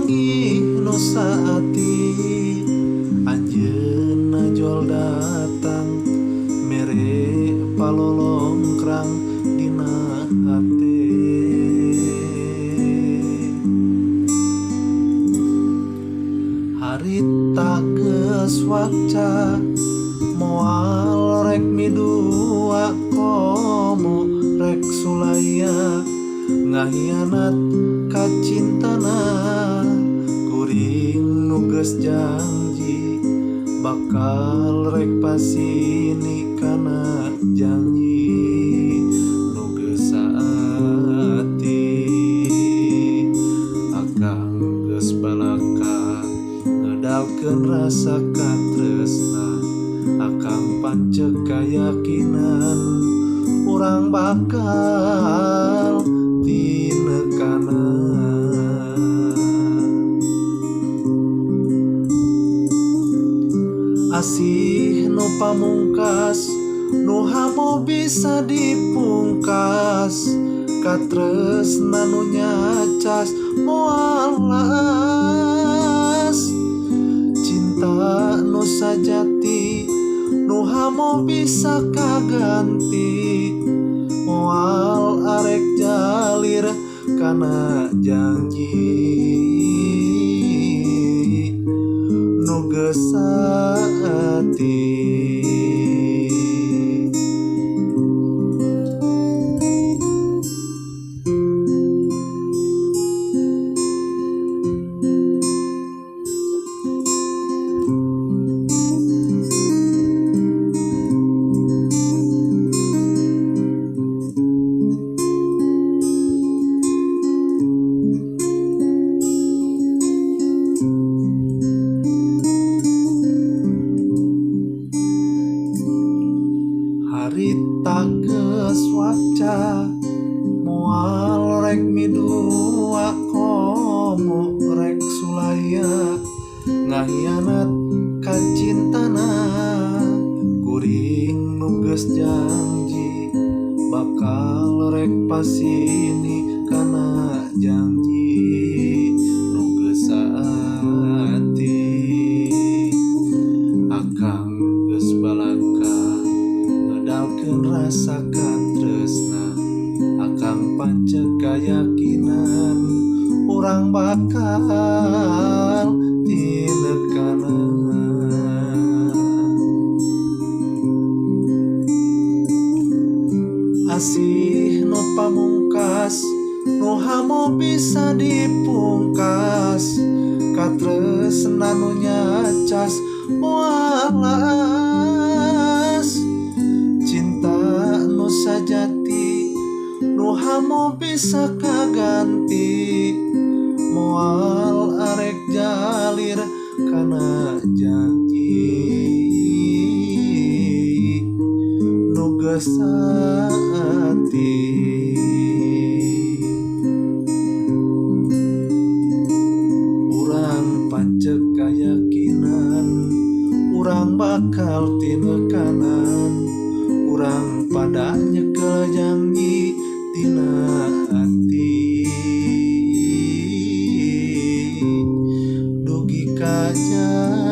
Papanggih nu saati anjeunna jol datang mere palolongkrang dina hate. Harita geus waca moal rek midua komo rek sulaya ngahianat ka cintana kuring nu geus janji bakal rek pasini kana janji nu geus saati. Akang geus balaka ngedalkeun rasa katresna akang pancek kayakinan urang bakal tinekana. Asih nu pamungkas nu hamo bisa dipungkas katresna nu nyacas moal laas. Cinta nu sajati nu hamo bisa kaganti moal arek jalir kana janji nu geus saati. Harita geus waca moal rek midua komo rek sulaya ngahianat ka cintana kuring nu geus janji bakal rek pasini kana janji nu geus saati. Akang geus balaka ngedalkeun rasa katresna akang pancek kayakinan urang bakal tinekana. Asih nu pamungkas nu hamo bisa dipungkas katresna nu nyacas moal laas. Cinta nu sajati nu hamo bisa kaganti moal arek jalir kana janji nu geus saati. Urang pancek kayakinan urang bakal tinekanan urang pada nyekel janji tina hati dugi ka janji.